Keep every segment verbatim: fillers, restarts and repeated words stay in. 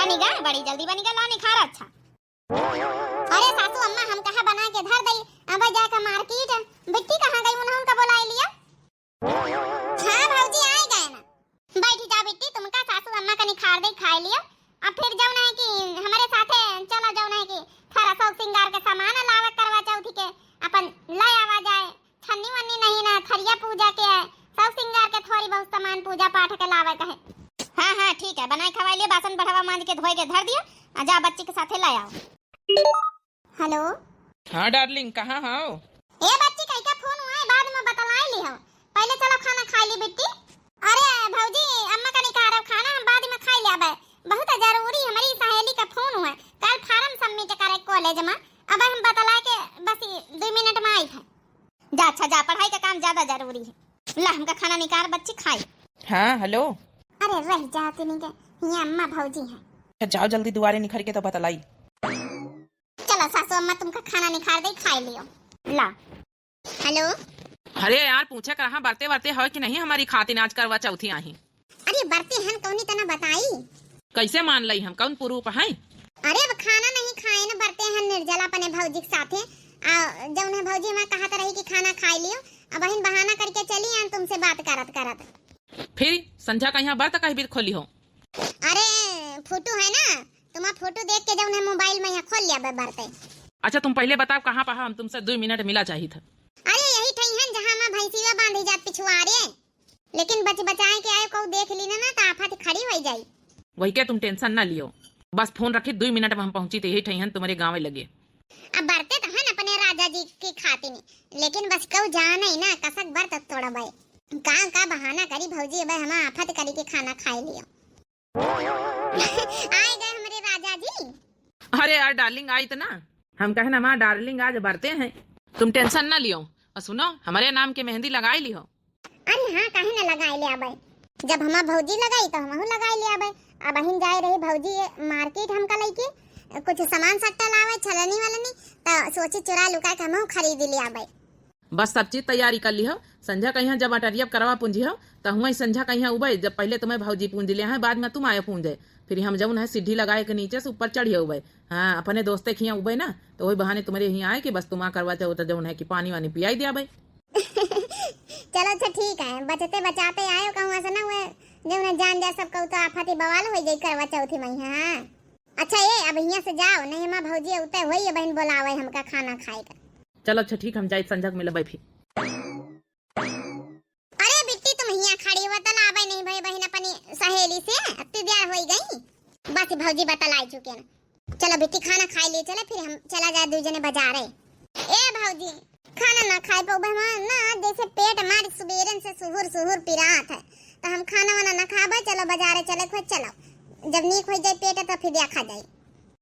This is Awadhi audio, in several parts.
बनी गा, बड़ी जल्दी बनी गा, ला निखार। अच्छा। अरे सासू अम्मा, हम कहा बना के धर दई, अब जाके मार्केट। बिट्टी कहाँ गई, उन्हें उनका बुलाए लिया। हाँ भौजी, आए गए ना। बैठी जा बिट्टी, तुमका सासू अम्मा का निखार दे, खाए लियो। अब फिर जौन है कि हमरे साथे चला, जौन है कि थोड़ा शौक सिंगार के सामान लावे करवा चौथी के, अपन ले आवा जाए। छन्नी वन्नी नहीं ना, थरिया पूजा के है, शौक सिंगार के थोड़ी बहुत सामान पूजा पाठ के लावे के है। हाँ हाँ ठीक है, बनाए खवाए लियो, बासन बढ़ावा मांज के धोए के धर दियो, आ जा बच्ची के साथे ले आओ। हेलो। हाँ डार्लिंग, कहाँ हो? ए बच्ची, कई का फोन हुआ है, बाद में बतलाई ली हो, पहले चलो खाना खाई ली बिट्टी। अरे भौजी, अम्मा का निकाल खाना, हम बाद में खाई लेबे, बहुत जरूरी हमारी सहेली का फोन हुआ है, कल फार्म सबमिट करे कॉलेज में, अब हम बतला के बस दो मिनट में आई है। जा अच्छा जा, पढ़ाई का काम ज्यादा जरूरी है। ला हमका खाना निकाल बच्ची खाई। हाँ हेलो। अरे रह जाती नहीं के, ये अम्मा भौजी है। अच्छा, जाओ जल्दी दुआरे निखर के तो बतलाई। चलो सासू अम्मा, तुमका खाना निखार दे, खाए लियो। ला। हेलो। अरे यार, पूछे कर, हाँ, बरते बरते हो कि नहीं हमारी खातिन, आज करवा चौथी आही। अरे बरते हन, कौनी तना बताई। कैसे मान लई हम, कौन पुरूप है? अरे अब खाना नहीं खाए न, बरते हन निर्जला अपने भौजी के साथे, आ, जौन है भौजी हमार कहत रही कि खाना खाए लियो, अब बहिन बहाना करके चली आन तुमसे बात करत करत। फिर संझा का यहाँ बरत कही बीर खोली हो? अरे फोटो है ना, तुम्हार फोटो देख के जौन है मोबाइल में यहाँ खोल लिया बे बरते। अच्छा तुम पहले बताओ कहाँ पर, हम तुमसे दो मिनट मिला चाहित है। अरे यही ठइहन जहाँ माँ भैंसिया बांधी जात पिछुआरे, लेकिन बच बचाए के आयो, कहू देख ली ना, ना तो आफत खड़ी हो जाई। वही के तुम टेंशन ना लियो, बस फोन रखी, दो मिनट में हम पहुँची थे, यही ठइहन तुम्हारे गाँव लगे। अब बरते तो हन अपने राजा जी की खातिन, लेकिन बस कहू जान ही ना कसक बरत तोड़बे। का का बहाना करी भौजी, अब हम आफत करी के खाना खाए लियो। आए गए हमरे राजा जी। अरे यार डार्लिंग, आई तो ना, हम कहे ना माँ डार्लिंग आज बरते हैं, तुम टेंशन ना लियो। और सुनो, हमारे नाम के मेहंदी लगाई लियो। अरे हाँ, काहे ना लगाई ले आबे, जब हमार भौजी लगाई तो हमहू लगाई ले आबे। अब बहिन जाए रही भौजी मार्केट हमका लइके कुछ सामान सट्टा लावे, छलनी वलनी, तो सोची चुरा लुका के हमहू खरीद ले आबे। बस सब चीज तैयारी कर लिहो। संझा कहिया जब अटरिया करवा पूंजी हो, त हुआं संझा कहिया उबे, जब पहले तुम्हें भौजी पूंज लिया है, बाद में तुम आयो पूंजे। फिर हम जौन है सीढ़ी लगाए के नीचे से ऊपर चढ़िए उबे। हाँ, अपने दोस्ते खिया उबे ना, तो वही बहाने तुम्हारे यहाँ आए कि बस तुम आ करवा चौथ जौन है कि पानी वानी पियाई दिया भाई। चलो अच्छा ठीक है, बचते बचाते आयो कहूँ ऐसा ना हुए जौन है जान जा सब कहू तो आफती बवाल हो जाई करवा चौथी में। हाँ अच्छा, ये अब हियाँ से जाओ, नहीं हमार भौजी उते होई, ये बहन बोलावे हमका खाना खाए का। चलो अच्छा ठीक, हम जाई संझा के मिलबे फिर। अरे बिट्टी, तुम हियाँ खड़ी हो तो लावे नहीं भाई बहन अपनी सहेली से, अत्ती देर होई गई। बस भौजी बतलाई चुके ना। चलो बिट्टी खाना खाई ले, चले फिर हम चला जाए दू जने बाजारे। ए भौजी, खाना ना खाए पाऊ बे हमार ना, जैसे पेट मारी सुबेरन से सुहुर सुहुर पिरात है, तो हम खाना वाना ना खाबे। चलो बाजारे चले, खुद चलो, जब नीक हो जाए पेट तो फिर देखा जाए।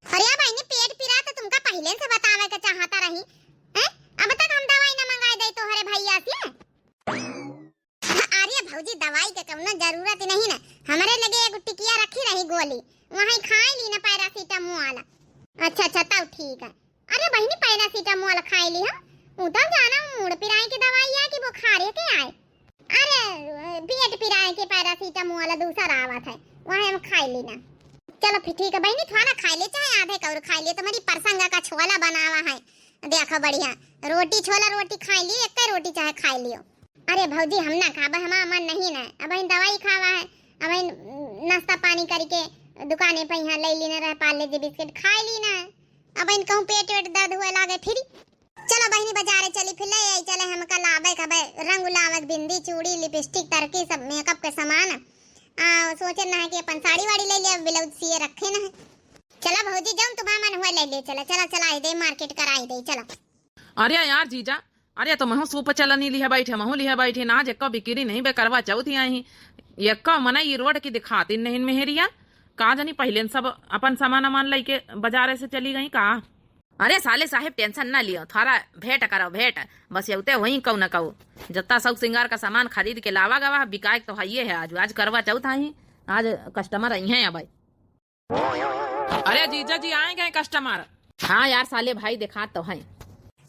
अरे बहनी, पेट पिरात तो तुमका पहले से बतावे के चाहता रही, हैं? अब तक हम दवाई ना मंगाए दे तोहरे भैया से। अरे भौजी, दवाई के कौनो जरूरत नहीं ना, हमरे लगे एगो टिकिया रखी रही गोली, वही खाए ली ना पैरासिटामोल। अच्छा अच्छा, तब ठीक है। अरे बहनी, पैरासिटामोल खाए ली हम, उ तो जाना मूड़ पिराए के दवाई है कि बुखारे के आए। अरे पेट पिराए के पैरासिटामोल दूसर आवत है, वही हम खाए ली ना। चलो फिर ठीक है बहनी, थोड़ा खाए ले चाहे आधे कौर खाए ले, तुम्हारी परसंगा का छोला बनावा है, देखो बढ़िया रोटी, छोला रोटी खाए ली, एक रोटी चाहे खाए लियो। अरे भौजी, हम ना खाबे, हमार मन नहीं ना। अब इन दवाई खावा है, अब इन नाश्ता पानी करके दुकाने पे यहाँ ले ली ना रहे, पार्ले जी बिस्किट खाए ली ना। अब इन कहूँ पेट वेट दर्द हुए लागे फिर। चलो बहिनी, बाजारे चली, फिर ले आई चले हमका लावे कबे रंग लावे, बिंदी, चूड़ी, लिपस्टिक, तरकी, सब मेकअप के सामान। आ, सोचे ना है कि अपन साड़ी वाड़ी ले लिया, ब्लाउज सिए रखे ना है। चलो भौजी, जौन तुम्हारा मन हुआ ले ले, चलो, चलो, चला ही दे, मार्केट करा ही दे, चलो। अरे यार जीजा, अरे तुमहू सूप चलनी लिहे बैठे, महू लिहे बैठे, ना आज एक्को बिक्री नहीं बे, करवा चौथ ही आई। एक्को मने ई रोड की दिखाती नहीं मेहरिया। का जानी पहले न सब अपन सामान अमान लेके बाजारे से चली गई का? अरे साले साहेब, टेंशन ना लियो, थारा भेंट करो भेंट, बस यउते वहीं कहू न कहू। जत्ता शौक सिंगार का सामान खरीद के लावा गवा, बिकाए तो हइये है आज, आज करवा चौथ आई, आज कस्टमर आई हैं अब। अरे जीजा जी, आए गए कस्टमर। हाँ यार साले भाई, दिखात तो है।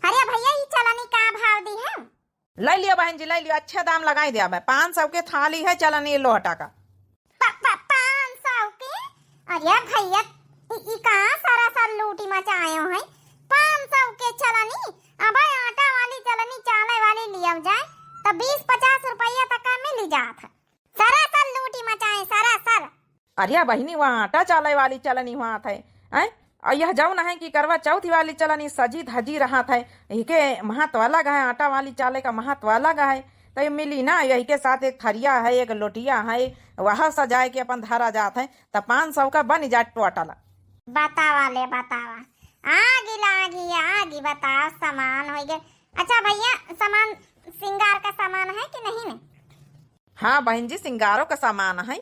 अरे भैया, ई चलनी का भाव दी है? ले लियो बहन जी, ले लियो, अच्छे दाम लगाई दिया मैं। पाँच सौ के थाली है चलनी लोहटा का। प-, प-, पाँच सौ के? अरे भइया, ई, ई कहाँ सरासर लूटी मचायो है? पाँच सौ के चलनी, अब आटा वाली चलनी चाले वाली लियो जाए, त बीस पचास रुपया तक का मिली जात है। सरासर लूटी मचाए, सरासर। अरे बहिनी, वहाँ आटा चाले वाली चलनी हुआत है, हैं? और यह जौन है कि करवा चौथ वाली चलनी सजी धजी रहत है, इके महत्व अलग है, आटा वाली चाले का महत्व अलग है। तो ये मिली ना, यही के साथ एक थरिया है, एक लोटिया है, वह सजाए के अपन धरा जात है, त पाँच सौ का बन जात टोटल। बतावा ले, बतावा, आगी लागी, आगी, बताओ, सामान होइ गए। अच्छा भइया, सामान, सिंगार का सामान है कि नहीं ने? हाँ बहिन जी, सिंगारो का सामान है।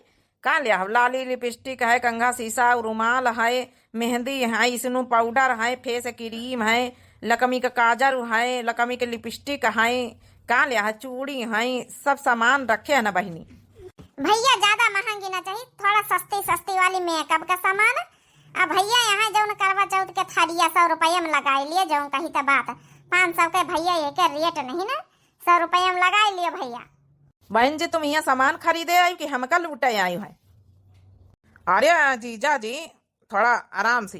का लिया हो? लाली लिपस्टिक है, कंघा शीशा, रुमाल है, मेहंदी है, स्नो पाउडर है, फेस क्रीम है, लकमी का काजर है, लकमी के लिपस्टिक है, का लिया है, चूड़ी है, सब सामान रखे है ना बहिनी। भइया, ज्यादा महंगी ना चाहिए, थोड़ा सस्ती सस्ती वाली मेकअप का सामान। अब भइया, यहाँ जौन करवा चौथ के थरिया सौ रुपया में लगाई लिए, जौन कही त बात, पाँच सौ के भइया, ये के रेट नहीं ना, सौ रुपया में लगाई लिए भइया। बहन जी, तुम यहाँ सामान खरीदे आई कि हमका लूटे आई है? अरे जीजा जी, थोड़ा आराम से।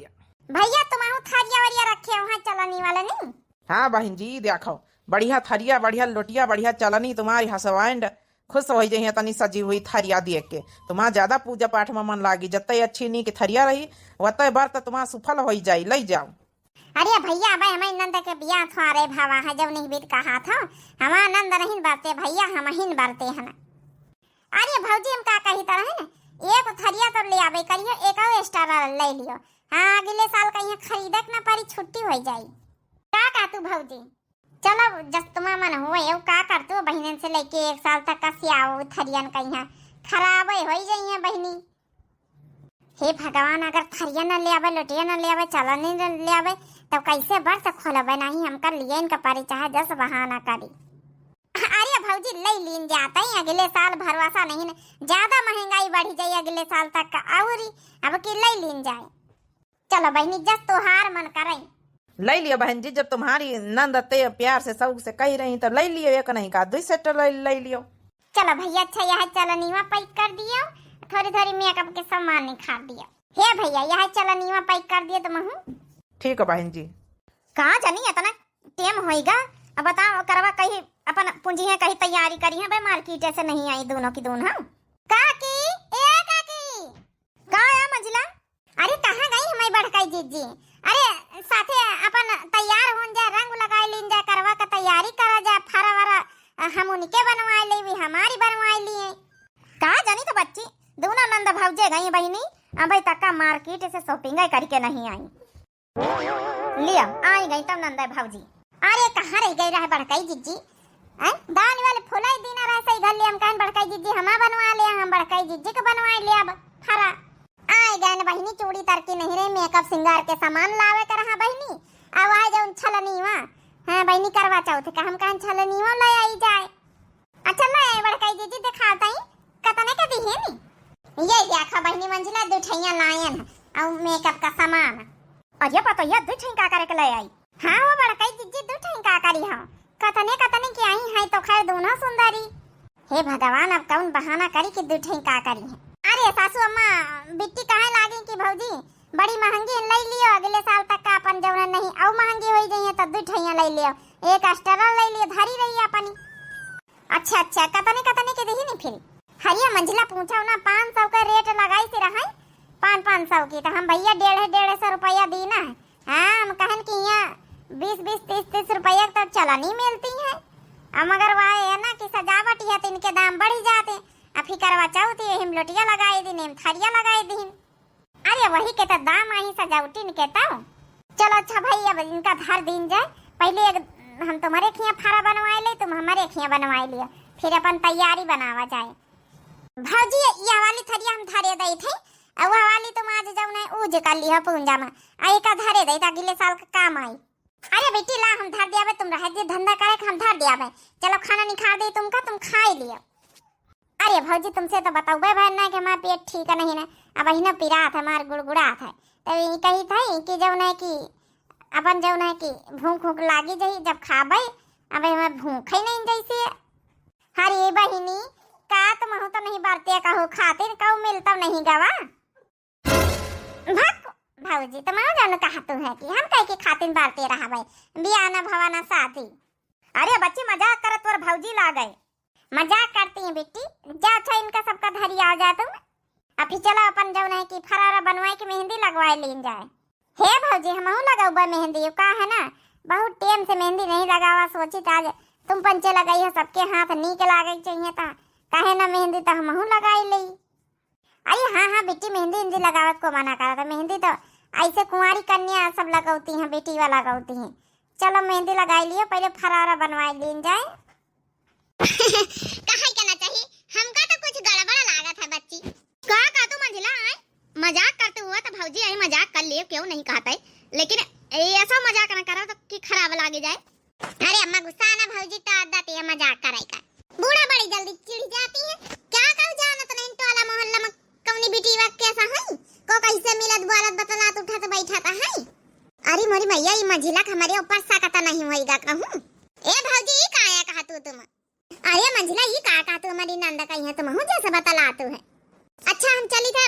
भइया, तुम आहू थरिया वरिया रखे हो, हाँ, चलनी वाला नहीं? हाँ बहन जी, देखो, बढ़िया थरिया, बढ़िया लोटिया, बढ़िया चलनी, तुम्हारी हसबैंड खुश होइ जइहें तनी सजी हुई थरिया देख के। तुम्हार ज्यादा पूजा पाठ में मन लागी, जत्ते अच्छी नीक थरिया रही, वत्ते व्रत तुम्हार सुफल होइ जाई। लई जाओ। अरे भइया, अबे हमारे नंद के बियाह थोड़े भवा है, जब नहीं बीत कहा था, हमार नंद नहीं बरते भइया, हम ही बरते हैं। अरे भौजी, हम का कही तरह है ना, एक थरिया तो ले आवे करियो, एक और extra ले लियो। हाँ, अगले साल का यहाँ खरीदे के ना पड़ी, छुट्टी होइ जाई। का का तू भौजी? चलो, जस तुम्हार मन हुए, यू का कर तू, बहिनन से लेके एक साल तक का सियाओ थरियन का यहाँ खराब होइ जाइए बहिनी। हे भगवान, अगर थरिया न ले आवे, लोटिया न ले आवे, चलनी न ले आवे, तब कैसे व्रत खोलबे? नहीं, हमका लिए इनका परी, चाहे जस बहाना करी। अरे भौजी, ले लीन जाते हैं, अगले साल भरोसा नहीं न, ज्यादा महंगाई बढ़ी जाई अगले साल तक का, औरी अब की ले लीन जाए। चलो बहिनी, जस तोहार मन करे। ले लियो बहन जी, जब तुम्हारी नंद ते प्यार से शौक से कही रही तो ले लियो, एक नहीं का दुई सेट ले, ले लियो। चलो भइया, अच्छा यह चलनीवा पैक कर दियो, थोड़ी थोड़ी मेकअप के सामान निकाल दियो। हे भइया, यह चलनीवा पैक कर दियो तुम हूँ। ठीक है बहन जी। का जानी इतना टेम होइगा। अब बताओ, करवा कही अपन पूंजी है, कही तैयारी करी है भाई, मार्केट से नहीं आई दोनों की दोनों। हाँ काकी, ए काकी। का आया मंजिला? अरे कहाँ गई हमारी बड़काई जीजी? अरे साथे अपन तैयार होन जा, रंग लगाए लीन जा, करवा का तैयारी करा जा, फरा वरा, अ, हम उनके बनवाए ले, भी हमारी बनवाए लिए। का जानी तो बच्ची, दोनों नंद भौजे गई बहिनी, अबे तक का मार्केट से shopping करके नहीं आई। लिया, आई गई तब नंद भौजी। अरे कहाँ रह गई रहे बड़काई जीजी? हैं? दाल वाले फुलाई दीना रहे सही घर ले, हम कहन बड़काई जीजी हमा बनवा ले, हम बड़काई जीजी के बनवाए ले अब फरा। आए गए न बहिनी, चूड़ी तरकी नहीं रही, मेकअप सिंगार के सामान लावे के रहा बहिनी। अब आए जौन छलनीवा, हाँ बहिनी, करवा चौथ का हम कहन छलनीवा ले आई जाए। अच्छा ले बड़काई जीजी दिखाता ही, कतने के दिहे नी? ये देखा बहिनी मंजिला, दू ठैया लायन है, और मेकअप का सामान। अरे पतोहिया, दू ठैया का करे के ले आई? हाँ हो बड़काई जीजी, दू ठैया का करी हो? कतने कतने के आई है तो खैर दोनों सुंदरी। हे भगवान, अब कौन बहाना करी कि दू ठैया का करी है? अरे सासू अम्मा, बिट्टी कहे लागी कि भौजी बड़ी महंगी ले लियो, अगले साल तक का अपन जौन नहीं और महंगी हो जाइए तो दू ठैया ले लियो, एक extra ले लियो, धरी रही अपनी। अच्छा अच्छा, कतने कतने के दिही नी फिर? हरिया मंजिला पूछो ना, पाँच सौ का रेट लगाई से रहा, पाँच पाँच सौ की, तो हम भैया डेढ़ डेढ़ सौ रुपया दीना है। हाँ, हम कहन कि यहाँ बीस बीस, तीस तीस रुपया तो चलनी मिलती है। अब मगर वह है ना कि सजावट है तो इनके दाम बढ़ी जाते। अब फिर करवा चौथ है, हम लोटिया लगाई दिन, हम थरिया लगाई दिन। अरे वही के तो दाम आई सजावटिन के तो। चलो अच्छा भाई, अब इनका धर दीन जाए, पहले एक हम तुम्हारे खिया फारा बनवाए ले, तुम हमारे खिया बनवाए लियो, फिर अपन तैयारी बनावा जाए। भौजी, यह वाली थरिया हम धरे दई थे, और वह वाली तुम आज जौन है ऊज कर लियो पूंजा में, आ एका धरे दई थे, अगले साल का काम आई। अरे बेटी ला, हम धर दियाबे, तुम रह दे धंधा करे के हम धर दियाबे। चलो खाना निखार दे तुमका, तुम खाए लियो। अरे भौजी, तुमसे तो बतौबे भर ना कि हमार पेट ठीक नहीं ना, अब अहिना पिरात है, हमार गुड़गुड़ात है। तो ये कही था कि जौन है कि अपन जौन है कि भूख भूख लागी जाई जब खाबे, अब हमें भूख ही नहीं जैसे। अरे बहिनी, का तुम हो तो नहीं बरते कहो खातिर, कहू मिलता नहीं गवा। भक भौजी, तुमहू जौन कहतू है कि हम कहे के खातिन बरते रहबै, बियाह ना भवा ना शादी। अरे बच्ची, मजाक करत तोर भौजी लागै। मजाक करती हैं बेटी, जा अच्छा इनका सबका धरी आ जा तुम। अभी चलो अपन जौन है कि फरारा बनवाए के मेहंदी लगवाए लीन जाए। हे भौजी, हमहू लगौबै मेहंदी, का है ना, बहुत टेम से मेहंदी नहीं लगावा, सोची त आज तुम पंचे लगाई है, सबके हाथ नीक लागे के चाहिए था, काहे ना मेहंदी तो हमहू लगाई लेई। अरे हाँ हाँ बेटी, मेहंदी उहंदी लगावत को मना करत है, मेहंदी तो ऐसे कुंवारी कन्या सब लगौती हैं, बेटी वाला लगौती हैं। चलो मेहंदी लगाई लियो, पहले फरारा बनवाए लीन जाए। कहे के ना चाही, हमका तो कुछ गड़बड़ लागत है बच्ची। का का तू मंझिला आए? मजाक करते हुआ तो भौजी आई मजाक कर लिए, क्यों नहीं कहते, लेकिन ऐसा मजाक ना करो तो कि खराब लागे जाए। अरे अम्मा गुस्सा ना भौजी, तो आदत है मजाक करे का। बूढ़ा बड़ी जल्दी चिढ़ जाती है। क्या कहू जानत नहीं टोला मोहल्ला में कौनी बिटिया कैसा है, को कैसे मिलत बोलत बतलात उठत बैठत है। अरे मोरी मैया, ई मंझिला के हमारे ऊपर सकता नहीं होइगा कहूँ। ए भौजी, ई का आया कहा तू तुम? अरे मंझिला, ई का कहा तू हमारी नंद कही है, तुमहू जैसे बतलातू है। अच्छा हम चली था,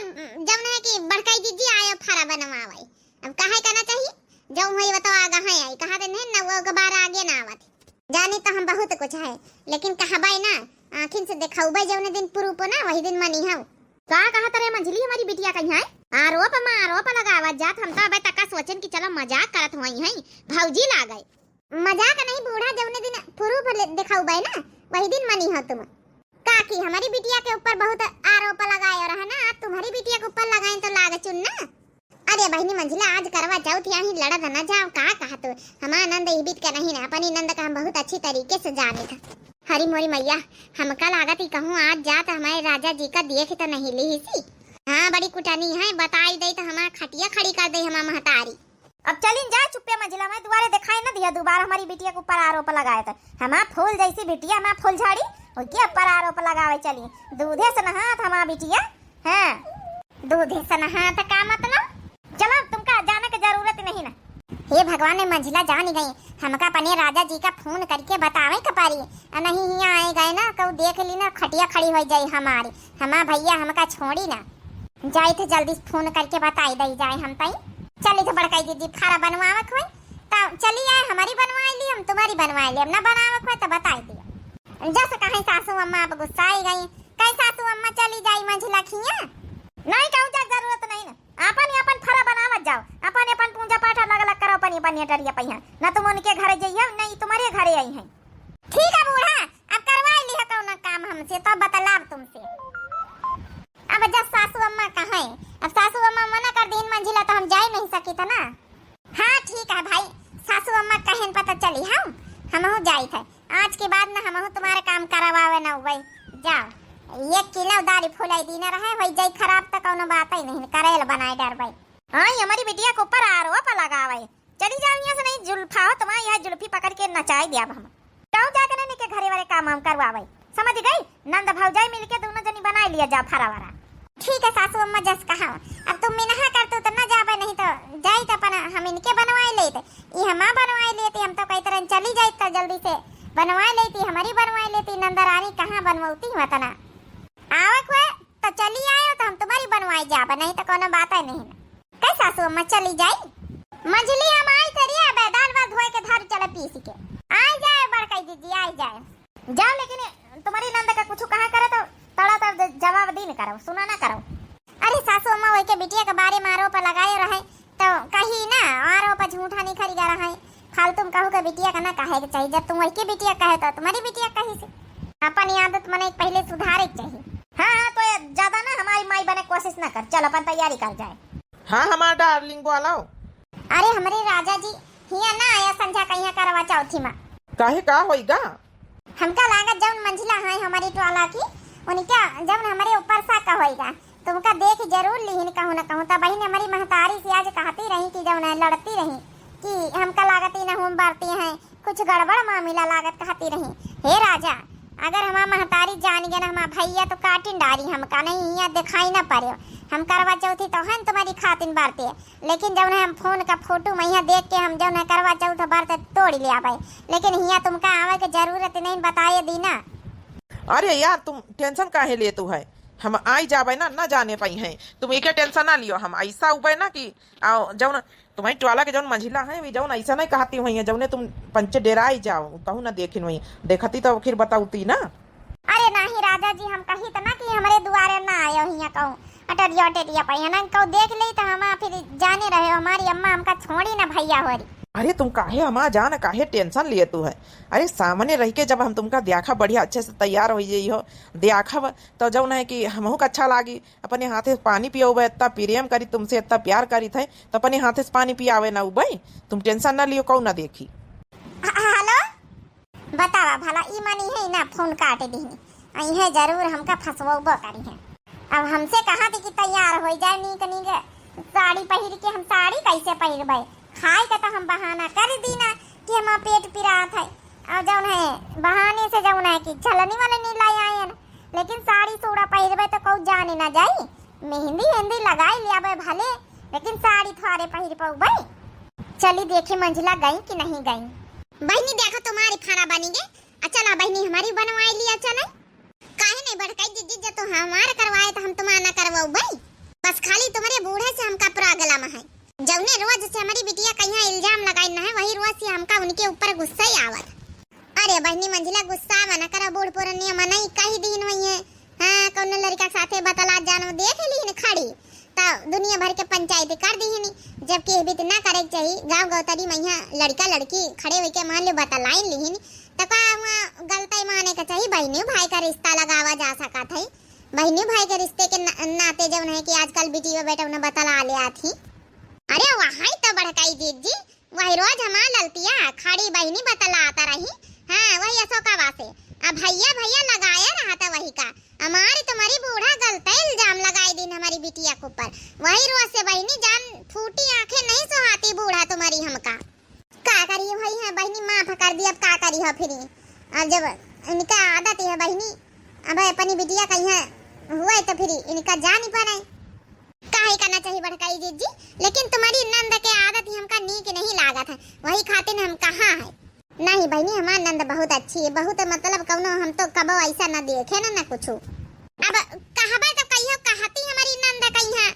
जौन है कि बड़काई दीदी आयो फरा बनवावे। अब काहे करना चाहिए, जौन होई बताओ आगा है आई, कहा दे नहीं ना वो दोबारा आगे ना आवत। जानी तो हम बहुत कुछ है, लेकिन कहबै ना, आँखिन से देखौबै जौने दिन proof ना, वही दिन मनी हौ। का कहत रे मंझिली, हमारी बिटिया कहीं है? आरोप में आरोप लगावत जात, हम तो अबे तक सोचन कि चलो मजाक करत होई हैं, भौजी लागै। मजाक नहीं बूढ़ा, जौने दिन proof ले-, देखौबै ना, वही दिन मनी हो तुम। काकी, हमारी बिटिया के ऊपर बहुत आरोप लगाए रहा ना, आज तुम्हारी बिटिया के ऊपर लगाए तो लाग चुन ना। अरे बहिनी मंझिला, आज करवा चौथ, यहीं लड़त न जाओ, का कहत हो? हमार नंद ई बीत के नहीं ना, अपनी नंद का हम बहुत अच्छी तरीके से जाने था। हरी मोरी मैया, हमका लागत ही कहूँ आज जात हमारे राजा जी का देख तो नहीं ली सी। हाँ, बड़ी कुटनी है, बताई दे तो हमार खटिया खड़ी कर दे हमार महतारी। अब चलिन जाए चुप्पे मंझिला, मैं दुआरे दिखाई न दिया दोबारा हमारी बिटिया के ऊपर आरोप लगाए तो। हमार फूल जैसी बिटिया, हमार फूलझड़ी, उनके ऊपर आरोप लगावे चली। दूधे से नहात हमार बिटिया, हाँ, दूधे से नहात का मतलब? चलो, तुमका जाने के जरूरत नहीं ना। हे भगवान, ने मंझिला जान गई, हमका अपने राजा जी का फोन करके बतावे के पड़ी। आ नहीं हियाँ आए गए ना, कहू देख ली ना, खटिया खड़ी हो जाई हमारी, हमार भैया हमका छोड़ी ना। जाई थे जल्दी फोन करके बताई दई जाए हम तई। चली थे बड़काई दीदी, फरा बनवावक होई तो चली आए, हमारी बनवाई ली, हम तुम्हारी बनवाई ली, अब ना बनावक होई तो बताई दिया। जस कहीं सासू अम्मा अब गुस्साई गई, कहीं सासू अम्मा चली जाई मंझिला खिया। नहीं कहू जा, जरूरत नहीं ना, अपन ही अपन फरा बनावत जाओ, अपन अपन पूजा पाठ अलग अलग करो, अपन ही अपन नेटरिया पहिया, ना तुम उनके घरे जइहो, नहीं तुम्हारे घरे आई हैं। ठीक है बूढ़ा, अब करवाई ली है कौन काम हमसे, तो बतलाब तुमसे। अब जब सासू अम्मा कहें, अब सासू अम्मा मना कर दीन मंझिला तो हम जाई नहीं सकी था ना। हाँ ठीक है भाई, सासू अम्मा कहें पता चली हम, हमहू जाई थे। आज के बाद ना हमहू तुम्हारे काम करवावे ना हुए। जाओ, एक किलो दाल फुलाई दीना रहे, होई जाई खराब तो कौनो बात ही नहीं, करेल बनाए डरबे। हाँ, ये हमारी बिटिया के ऊपर आरोप लगावे। चली जाओ यहाँ से, नहीं जुल्फा हो तुम्हारी, यह जुल्फी पकड़ के नचाई दिया अब हम। जाओ जाके नहीं के घरे वाले काम हम करवावे, समझ गई? नंद भौजाई मिलके दोनों जनी बनाई लिया जाओ फरा वरा। ठीक है सासू अम्मा, जस कहा। अब तुम मिनहा कर तू तो ना जाबे, नहीं तो जाई तो अपन हम इनके बनवाई लेते, ई हमा बनवाई लेती, हम तो कई तरह चली जाई तो जल्दी से बनवाई लेती, हमारी बनवाई लेती, नंद रानी कहाँ बनवती वतना। आवक हुए तो चली आयो तो हम तुम्हारी बनवाई जाबे, नहीं तो कोनो बात है नहीं ना। कई सासू अम्मा चली जाई? मंझली हम आई तेरी, अब दाल वाल धोए के धारू चले पीस के। आई जाए बड़काई दीदी, आई जाए। जाओ, लेकिन तुम्हारी नंद का कुछ कहा करे तो तड़ा तड़ ज-, जवाब दीन करो, सुना ना करो। अरे सासू अम्मा, वही के बिटिया के बारे में आरोप लगाए रहे, तो कही ना, आरोप झूठा नहीं खरी रहे। फालतू में कहू के बिटिया का ना कहे के चाहिए, जब तुम वही के बिटिया कहे तो तुम्हारी बिटिया कही से। अपन आदत मने पहले सुधारे के चाहिए। हाँ, हाँ, तो ये ज्यादा ना हमारी माई बने कोशिश ना कर, चल अपन तैयारी कर जाए। हाँ, हमार डार्लिंग बोलो। अरे हमरे राजा जी, हिया ना आया संझा कहिया करवा चौथी मा। काहे, का होइगा? हमका लागत जौन मंझिला है हमारी टोला की, उनका जौन हमरे ऊपर शक होइगा। तुमका देख जरूर लिहिन कहूँ ना कहूँ, तब बहिन हमारी महतारी से आज कहती रही कि जौन है लड़ती रही कि हमका लागत ही ना हम बरती हैं, कुछ गड़बड़ मामिला लागत कहती रही। हे राजा, अगर हमार महतारी जान गए ना हमार भैया तो काटिन डारी हमका, नहीं हिया दिखाई ना पड़े। हम करवा चौथी तो है तुम्हारी खातिन बरते, लेकिन जौन है हम फोन का फोटो में यहाँ देख के हम जौन है करवा चौथ बरत तोड़ ले आवे, लेकिन हिया तुमका आवे के जरूरत नहीं, बताए दीना। अरे यार, तुम टेंशन काहे लेतू है? हम आई जाबे ना, ना जाने पइहैं। तुम एके tension ना लियो, हम अइसा उबे ना कि, आओ, जउन तुम्हरी टोला के जउन मंझिला है, वी जउन अइसा नहीं कहती हुई है, जउने तुम पंचे डेराई जाओ, कहूँ ना देखिन हुई, देखती तो फिर बताउती ना। अरे नाही राजा जी, हम कही त ना कि हमरे दुआरे ना आयो हियाँ कहूँ, अटरिया अटरिया पइहैं ना, कहूँ देख लेई त हम फिर जाने रहे, हमरी अम्मा हमका छोड़ी ना भइया होरी। अरे तुम काहे अम्मा जान, काहे tension लिए तू है? अरे सामने रह के जब हम तुमका द्याखब, बढ़िया अच्छे से तैयार होइ जइहो, द्याखब तो जउन है कि हमहू का अच्छा लागी। अपने हाथे से पानी पियउबे, इतना प्रेम करी तुमसे, इतना प्यार करी थे, तो अपने हाथे से पानी पियावे ना उबे। तुम tension ना लियो, कहूँ ना देखी। ह-, हेलो, बतावा भला, ई मनी है ना, फोन काट दीहनी। अइहैं जरूर, हमका फंसवउबो करिहैं। अब हमसे कहा थी कि तैयार होइ जाए नीक नीक साड़ी पहिर के, हम साड़ी कैसे पहिरबे? खाए के तो हम बहाना कर दीना कि हमार पेट पिरात है, और जउन है बहाने से जउन है कि छलनी वलनी लाई आएन, लेकिन साड़ी सूड़ा पहिरबे तो कहूँ जाने ना जाई। मेहंदी वेहंदी लगाई लियाबे भले, लेकिन साड़ी थोड़े पहिर पउबे। चली देखी मंझिला गई कि नहीं गई। बहिनी देखो तुम्हरी फारा बनी गे, अच्छा ला बहिनी हमरी बनवाई लिया चले। काहे नहीं बड़काई जिज्जी, जब तो हमार करवाए तो हम तुम्हार ना करवाउबे। बस खाली तुम्हरे बूढ़े से हमका problem है। जउने रोज से हमरी बिटिया कहियाँ इल्जाम लगाइन है, वही रोज से हमका उनके ऊपर गुस्सा ही आवत। अरे बहिनी मंझिला गुस्सा मना करा, बूढ़ पुरनिया मनई कही दीन हुई है। हाँ, कउनो लड़िका के साथे बतलात जानो देख लीन खड़ी, त दुनिया भर के पंचायती कर दीहिनी। जबकि एह बीत ना करे के चाही, गाँव गौतरी मइहाँ लड़िका लड़की खड़े होइके मान लो बतलाइन लीहिन, त का हुआ गलतई माने के चाही? बहिनी भाई का रिश्ता लगावा जा सकत है, बहिनी भाई के रिश्ते के न-, नाते जउन है कि आजकल बिटिया बेटा उन्हें बतला ले आत ही। अरे वही तो बड़काई जिज्जी, वही रोज हमार ललतिया खड़ी बहिनी बतलात रही। हाँ, वही अशोकवा से। अब भइया भइया लगाए रहत वही का। हमारी तुम्हरी बूढ़ा गलत इल्जाम लगाई दीन हमरी बिटिया के ऊपर। वही रोज से बहिनी जान फूटी आँखें नहीं सोहाती बूढ़ा तुम्हरी हमका। का करी भाई है बहिनी, माफ कर दी, अब का करी हो फिर। अब जब इनका आदत है बहिनी, अब अपनी बिटिया कहियाँ हुए तो फिर इनका जानी पड़े। काहे का ना चाही बड़काई जिज्जी, लेकिन तुम्हरी नंद के आदत ही हमका नीक नहीं लागत है, वही खातिर हम कहा है। नहीं बहिनी, हमार नंद बहुत अच्छी है, बहुत मतलब कउनो हम तो कबो अइसा ना देखे ना, ना कुछु। अब कहबे तो कहियो कहती हमरी नंद कहियाँ,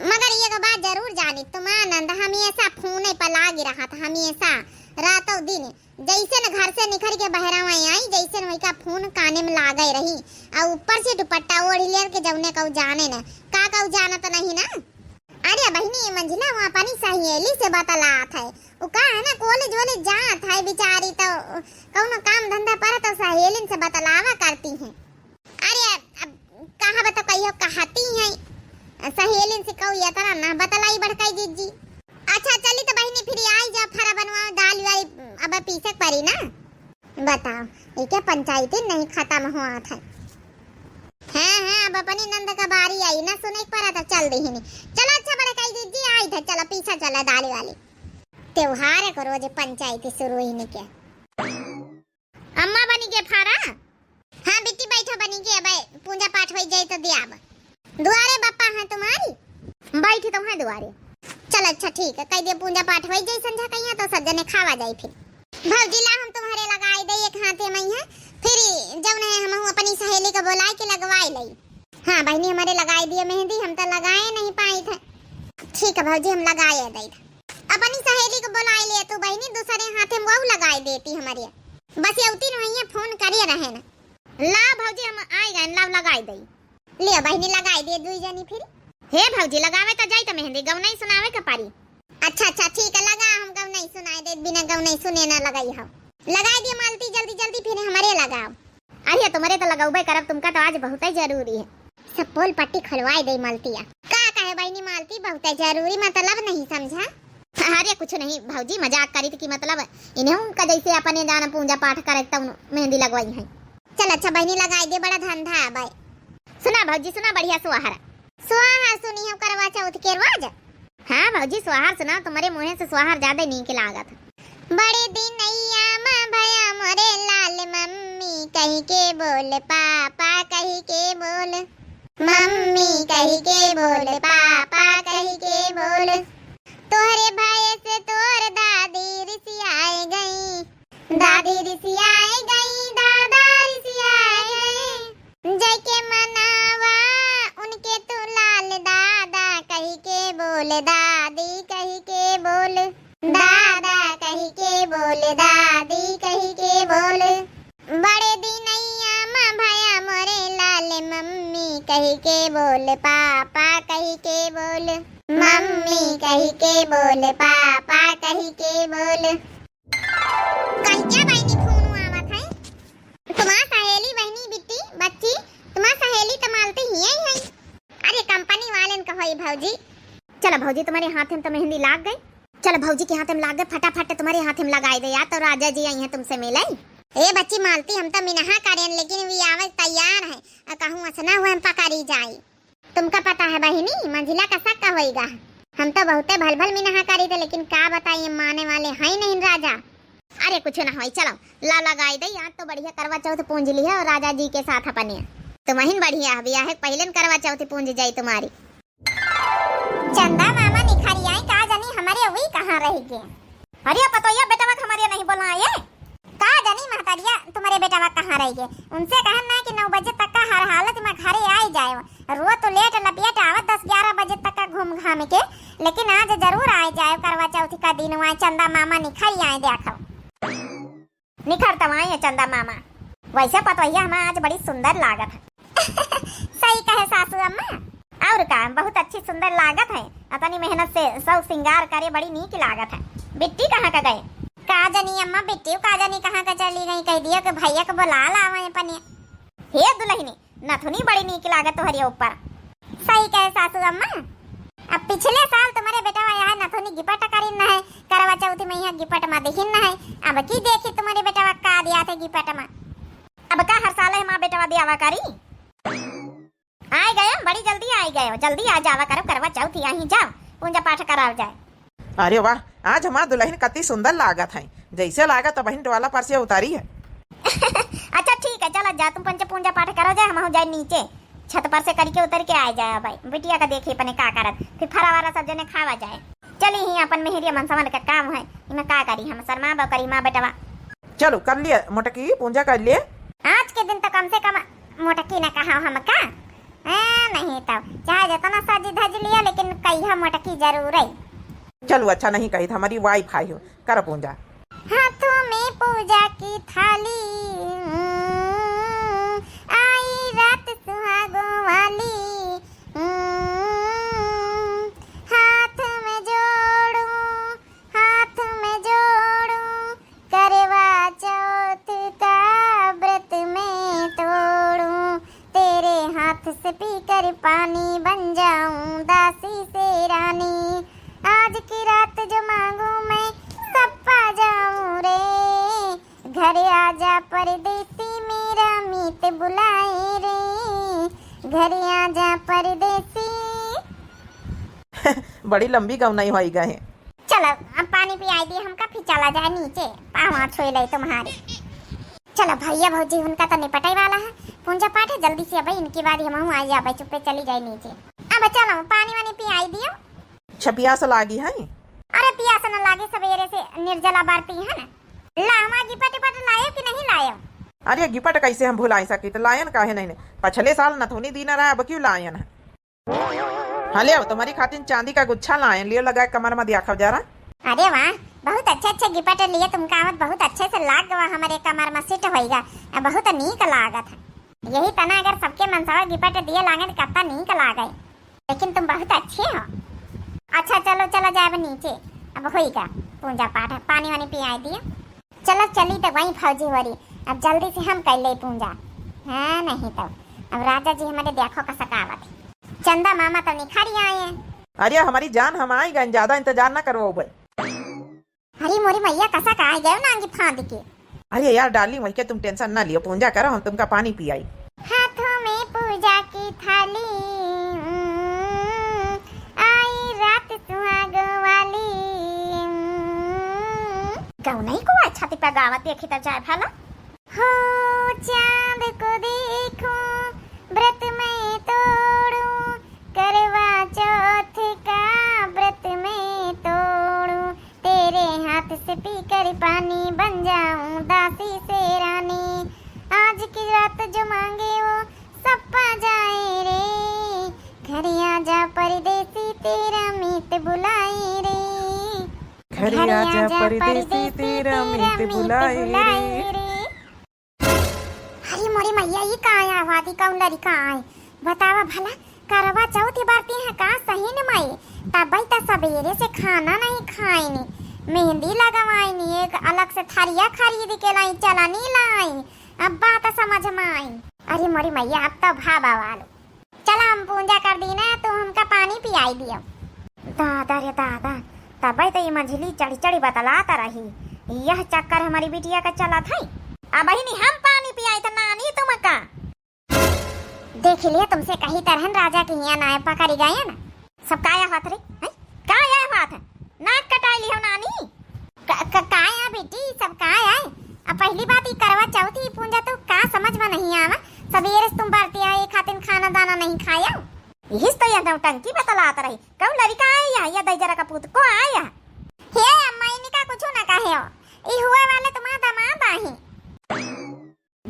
मगर एक बात जरूर जानी, तुम्हार नंद हमेशा फोने पर लागी रहत, हमेशा रातों दिन। जइसन घर से निकरि के बहरावा आई, जइसन वही का फोन काने में लागे रही, आ ऊपर से दुपट्टा ओढ़ लियर के जउने कहू जाने न, का कहू जानत नहीं ना। अरे बहिनी, ये मंझिला वहाँ अपनी सहेली से बतलात है, वो का है ना कॉलेज वॉलेज जात है बिचारी, तो कउनो काम धंधा पर तो सहेलिन से बतलावा करती है। अरे, अब, अब कहाँ बता कहियो कहती है, सहेलिन से कहू ये तरह ना बतलाई बड़काई जिज्जी। अच्छा, चली तो बहिनी, फिर आई जा, फरा बनवा दाल वाली, अब पीसे के पड़ी ना। बताओ, ये क्या पंचायती नहीं खत्म हुआ था। हाँ, हाँ, अब अपनी नंद का बारी आई ना, सुने के पड़ा तो चल दीहिनी। चलो, अच्छा, बड़काई जिज्जी, आई थे, चलो, पीछे चला दाल वाली। त्योहार को रोज पंचायती शुरू ही नहीं क्या। अम्मा बनी के फारा? हाँ बिट्टी बैठो बनी के, अब पूजा पाठ होई जाई तो दियाब। दुआरे बप्पा हैं तुम्हारी? बैठी तो हैं दुआरे। चल अच्छा ठीक है, कह दे पूजा पाठ होई जाई संझा कहिया तो सब जने खावा जाई फिर। भौजी ला हम तुम्हारे लगाए दे एक हाथे में है, फिर जौन है हम अपनी सहेली को बुलाए के लगवाए लई। हाँ बहिनी, हमरे लगाए दिए मेहंदी, हम तो लगाए नहीं पाई थे। ठीक है भौजी, हम लगाए दे। अपनी सहेली को बुलाए ले तू बहिनी, दूसरे हाथे में वो लगाए देती हमरे। बस ये उतिन वहीं फोन करे रहे ना। ला भौजी, हम आए गए, लाव लगाए दई। ले बहिनी, लगाए दे दुई जनी फिर। हे भौजी, लगावे तो जाई तो मेहंदी गौनई सुनावे के पारी। अच्छा अच्छा ठीक है, लगा, हम गौनई सुनाए दे, बिना गौनई सुने ना लगाई हम। लगाए दिए मालती, जल्दी जल्दी फिर हमरे लगाओ। अरे तुम्हरे तो लगौबे करब, तुमका तो आज बहुते जरूरी है। सब पोल पट्टी खोलवाए दे मालतिया। का कहे बहिनी मालती, बहुते जरूरी मतलब नहीं समझा? अरे कुछ नहीं भौजी, मजाक करी थी कि मतलब इन्हें उनका जैसे अपने जान पूजा पाठ करे तब मेहंदी लगवाई है। चल अच्छा बहिनी लगाए दे, बड़ा धंधा आबे। सुना भौजी सुना, बढ़िया सोहर। सोहर सुनी हम करवा चौथ के रोज। हाँ भौजी, सोहर सुनाओ, तुम्हरे मुँहे से सोहर ज्यादा नीक लागत। बड़े दिनैया मा भया मोरे लाल, मम्मी कहि के बोल, पापा कहि के बोल। मम्मी कहि के बोल, पापा कहि के बोल। तोहरे भय से तोर दादी रिसियाए गई, दादी रिसियाए गई, दादा रिसियाए गई। जैके मनावा दादी कहि के बोल, दादा कहि के बोल, दादी कहि के बोल। बड़े दिनैया मा भया मोरे लाल, मम्मी कहि के बोल, पापा कहि के बोल, मम्मी कहि के बोल, पापा कहि के बोल। कहिया बहिनी फोन आवत है? तुम्हार सहेली बहिनी बिट्टी, बच्ची, तुम्हार सहेली त मालती हियई है। अरे कंपनी वालेन क होई भौजी। चलो भौजी, तुम्हारे हाथे में तो मेहंदी लाग गई। चलो भौजी के हाथे में लाग गई, फटाफट तुम्हारे हाथे में लगाई दे यार, तो राजा जी आई हैं तुमसे मिले। ए बच्ची मालती, हम तो मिनहा करेन, लेकिन वी आवे तैयार है। अ कहूँ असना हुआ हम पकड़ी जाई। तुमका पता है बहिनी, मंझिला का शक का होइगा। हम तो बहुते भल भल मिनहा करी थे, लेकिन का बताई, माने वाले हैं नहीं राजा। अरे कुछ ना होई, चलो ला लगाई दे। आज तो बढ़िया करवा चौथ पूंज ली है और राजा जी के साथ अपने। तुमहिन बढ़िया है, बियाह के पहिले न करवा चौथ पूंज जाई तुम्हारी। चंदा मामा निखरी आई, का जानी हमारे वही कहाँ रह गए। अरे पतोहिया, बेटवा के हमारे नहीं बोलाए। का जानी महतारिया तुम्हारे बेटवा कहाँ रह गए। उनसे कहन ना कि नौ बजे तक का हर हालत में घरे आए जाए। रोज तो लेट लपेट आवत दस ग्यारह बजे तक का घूम घाम के, लेकिन आज जरूर आए जाए। करवा चौथ का दिन वहाँ चंदा मामा निखरी आए देखो। निखर तवाई है चंदा मामा। वैसे पतोहिया हमार आज बड़ी सुंदर लागत है। सही कहे सासू अम्मा। और का, बहुत अच्छी सुंदर लागत है। अतनी मेहनत से सब श्रृंगार करे, बड़ी नीक लागत है। बिट्टी कहाँ का गए? का जानी अम्मा, बिट्टी का जानी कहाँ का चली गई, कह दियो कि भैया को बुला लावे अपने। हे दुल्हनी, नथुनी बड़ी नीक लागत तोहरे ऊपर। सही कहे सासू अम्मा, अब पिछले साल तुम्हारे बेटवा यहाँ नथुनी गिपट करिन न है, करवा चौथ में यहाँ गिपट मा दिहिन न है, अब की देखी तुम्हारे बेटवा का दिया थे गिपट मा। अब का हर साल है माँ बेटवा दियावा करी? आए गए, बड़ी जल्दी आए गए, जल्दी आ जावा करो, करवा चौथ यहाँ जाओ, पूजा पाठ कराओ जाए। अरे वाह, आज हमार दुल्हन कति सुंदर लागत है, जैसे लागत है बहिन डोला पर से उतारी है। अच्छा ठीक है, चला जा तुम पंच पूजा पाठ करो जाए, हम जाए नीचे छत पर से करके उतर के आए जाए। भाई बिटिया का देखी अपने का करत, फिर फरा वाला सब जने खावा जाए। चली ही अपन मेहरिया मनसवन का काम है, इमे का करी हम, शर्मा बा करी माँ बेटवा। चलो कर लिए मोटकी, पूजा कर लिए। आज के दिन तो कम से कम मोटकी न कहा हम का। ए, नहीं तो चाहे जितना सज धज लिया, लेकिन कहिया मोटकी जरूर है। चलो अच्छा नहीं कही, हमारी वाइफ आई हो, कर पूजा। हाथों में पूजा की थाली, हम्म, आई रात सुहागों वाली, हम्म, हाथ में जोड़ूं, हाथ में जोड़ूं, करवा चौथ का व्रत मैं तोड़ूं, तेरे हाथ से पीकर पानी बन जाऊं दासी से रानी। आज की रात जो मांगू मैं सब पा जाऊं रे। घर आजा परदेसी मेरा मीत बुलाए रे। घर आजा परदेसी। बड़ी लंबी गौनाई होई गए। चलो, अब पानी पियाई दिए हमका, फिर चला जाए नीचे, पाँव हाथ छुए ले तुम्हारे। चलो भैया भौजी, उनका तो निपटाई वाला है, पूजा पाठ है, जल्दी से अब इनकी बारी हम आ जाए, चुप्पे चली जाए नीचे। अब चलो, पानी वानी पियाई दियो। अच्छा, पियास लागी है? अरे पियास न लागे, सवेरे से निर्जला बार पी है ना। ला, हमार गिपट टिपट लायो कि नहीं लायो? अरे गिपट कैसे हम भुलाई सकी, तो लायन काहे नहीं, पछले साल नथुनी दीना रहा, अब क्यों लायन है? हाँ, ले आओ, तुम्हारी खातिर चांदी का गुच्छा लाए, लियो लगा कमर में दिया खब जरा। अरे वाह, बहुत अच्छे अच्छे गिफ्ट लिए तुमका आवत, बहुत अच्छे से लाग गवा, हमारे कमर में सेट होइगा, बहुत नीक लागत है। यही तना अगर सबके मनसवा गिफ्ट दिए लागे तो कितना नीक लागे, लेकिन तुम बहुत अच्छे हो। अच्छा चलो, चला जाए अब नीचे, अब होइगा पूजा पाठ, पानी वानी पियाई दियो। चलो चली तो वहीं फौजी होरी, अब जल्दी से हम कर ले पूजा। हाँ, नहीं तो अब राजा जी हमारे देखो का सकावत है। चंदा मामा तो निखारी आए हैं। अरे हमारी जान, हम आई गए, ज्यादा इंतजार ना करो भाई। अरे मोरी मैया, कसा का आ गयो नांगी फांद के। अरे यार डार्लिंग, वही के तुम टेंशन ना लियो, पूजा करो, हम तुमका पानी पियाई। हाथों में पूजा की थाली, हम्म, आई रात सुहाग वाली, हम्म। गौनई को अच्छा तिपा गावत देखी त जाए भला। हो चांद को देखूं, व्रत मैं तोड़ूं, करवा चौथ का व्रत मैं तोड़ूं, तेरे हाथ से पीकर पानी बन जाऊं दासी से रानी। आज की रात जो मांगे वो सब पा जाए रे। घर आजा परदेसी, तेरा मीत बुलाई रे। घरे आजा परदेसी, तेरा मीत बुलाई रे। अरे मोरी मैया, ई का आया हुआ थी, कौन लड़का आए? बतावा भला, करवा चौथ बरती है का सही न माई? तबई त सबेरे से खाना नहीं खाइनी, मेहंदी लगवाइनी, एक अलग से थरिया खरीद के लाई, चलनी लाई। अब बात समझ में आई। अरे मोरी मैया, अब तो भावा वालो। चला हम पूजा कर दी ना, तू हमका पानी पियाई दियो। दादा रे दादा, तबे तो ये मझली चढ़ी चढ़ी बतलात रही। यह चक्कर हमारी बिटिया का चलत है। अब बहिनी हम पानी पियाई त नानी तुमका। देख लिया तुमसे कही तरहन राजा के हिया नाय पकड़ी गए ना। सब काया हाथ रे, हैं? काया हाथ? नाक कटाई लिहो नानी। क-, क-, काया बेटी, सब काया है? अब पहली बात, ई करवा चौथ, ई पूजा तो का समझ में नहीं आवा। सबेरे से तुम बरती है, एक हाथिन खाना दाना नहीं खाया। यही तो यह नौटंकी बतलात रही। कौन लड़का आया? या दहिजरा का पूत को आया? हे अम्मा, इनका कुछ ना कहे हो। ई हुए वाले तुम्हारा दामाद आही।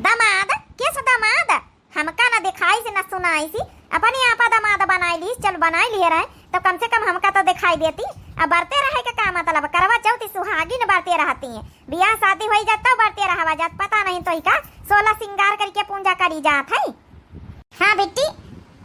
दामाद? किस दामाद? हमका न दिखाई से न सुनाई सी, अपने आपा दामाद बनाई ली, चल बनाई लिए रहे, तो कम से कम हमका तो दिखाई देती। अब बरते रहे के का मतलब? करवा चौथ सुहागिन बरते रहती हैं, बियाह शादी होई जात तो बरते रहवा जात, पता नहीं तो का सोलह सिंगार करके पूजा करी जात है। हाँ बिट्टी,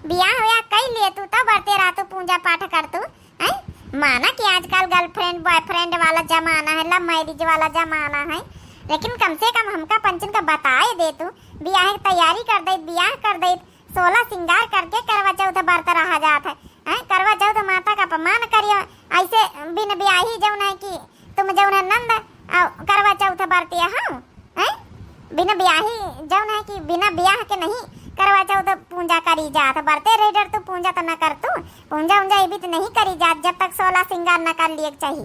बियाह होया कई लिए तू तो बरते रह तू, पूजा पाठ कर तू। हैं? माना कि आजकल girlfriend boyfriend वाला जमाना है, love marriage वाला जमाना है, लेकिन कम से कम हमका पंचन का बताए दे तू, बियाह की तैयारी कर दे, बियाह कर दे, सोलह सिंगार करके करवा चौथ बरत रहा जात है। हैं? करवा चौथ माता का अपमान करियो, ऐसे बिन ब्याही जौन है कि तुम जौन है नंद, आ, करवा चौथ बरती है, हाँ? हैं? बिना ब्याही जौन है कि बिना ब्याह के नहीं करवा चौथ पूजा करी जात। बरते रही डर तू पूजा तो न कर तू। पूजा उंजा ये भी तो नहीं करी जात जब तक सोलह सिंगार न कर लिए के चाहिए।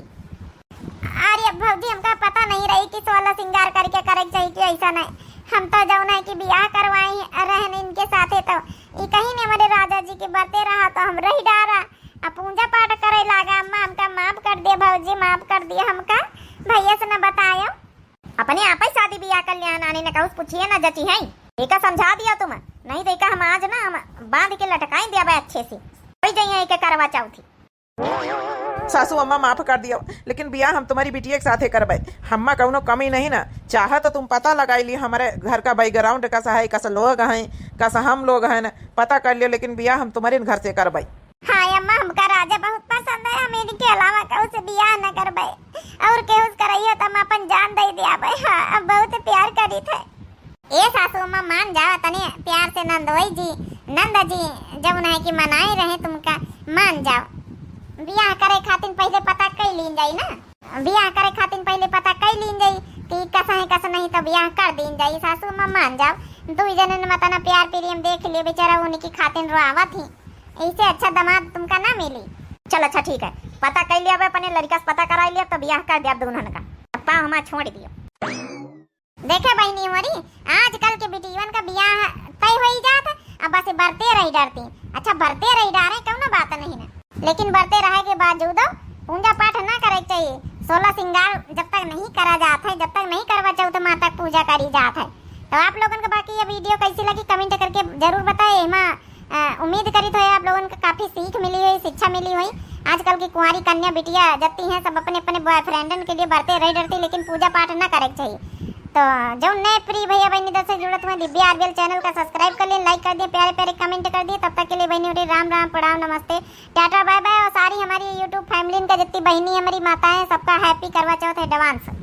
अरे अब भौजी हमका पता नहीं रही कि सोलह सिंगार करके करे के चाहिए कि ऐसा नहीं। हम तो जौन है कि ब्याह करवाई रहन इनके साथे तो ई कहीं ने हमारे राजा जी के बरते रहा तो हम रही डारा। अब पूजा पाठ करे लागा। अम्मा हमका माफ कर दिया भौजी, माफ कर दिया हमका। भैया से न बतायो। अपने आप ही शादी बियाह कर लिया, नानी ने कहूस पूछिए ना जची है। एका समझा दिया तुम, नहीं तो एका हम आज ना हम बांध के लटकाई दिया बे अच्छे से। कोई जाइए एके करवा चौथी। सासू अम्मा माफ कर दिया, लेकिन बियाह हम तुम्हारी बिटिया के साथे करबे। हम्मा कौनो कमी नहीं ना, चाहे तो तुम पता लगाई ली हमारे घर का background कसा है, कसा लोग हैं, कसा हम लोग हैं ना, पता कर लियो, लेकिन बियाह हम तुम्हारे घर से करबे। हाँ अम्मा, हमका राजा बहुत पसंद है, हम इनके अलावा केहू से बियाह न करबे। और केहू से करइयो त हम अपन जान दे दियाबे। हाँ, अब बहुत प्यार करीत है। ए सासू अम्मा, मान जाओ, तने प्यार से नंदोई जी, नंद जी जौन है कि मनाए रहे तुमका, मान जाओ। बियाह करे खातिर पहले पता कई लीन जाई ना, बियाह करे खातिर पहले पता कई लीन जाई कि कसा है कसा नहीं, तो बियाह कर दीन जाई। सासू अम्मा, मान जाओ, दुई जने ने मतना प्यार प्रेम देख लियो, बेचारा उनकी खातिर रोआवत ही। इससे अच्छा दामाद तुमका ना मिली। चल अच्छा ठीक है, पता कर लिया, अपने लड़का से पता कराई लिया, तब बियाह कर दिया दुल्हन का। अब पाँव हमार छोड़ दियो। देखे बहिनी मोरी, आजकल के बिटियन का बियाह तय होई जात, अब बस बरते रही डरती। अच्छा बरते रही डारे, कौनो बात नहीं ना, लेकिन बरते रहे के बावजूदो पूजा पाठ ना करे के चाहिए। सोलह सिंगार जब तक नहीं करा जात है, जब तक नहीं करवा चौथ माता के पूजा करी जात है। तो आप लोगन के बाकी ये video कैसी लगी, comment करके जरूर बताए। एमा, अ, उम्मीद करी तो आप लोगन के काफी सीख मिली हुई, शिक्षा मिली हुई। आजकल की कुंवारी कन्या बिटिया जत्ती हैं, सब अपने अपने boyfriendन के लिए बरते रही डरती, लेकिन पूजा पाठ ना करे के चाहिए। तो जौन नए प्रिय भैया बहनी दस से जुड़त हुए, दिव्या RBL channel का subscribe कर लिए, like कर दिए, प्यारे प्यारे comment कर दिए। तब तक के लिए बहनी उठी राम राम, प्रणाम, नमस्ते, टाटा, bye bye। और सारी हमारी YouTube family का जितनी बहनी हमारी माता है, सबका happy करवा चौथ advance।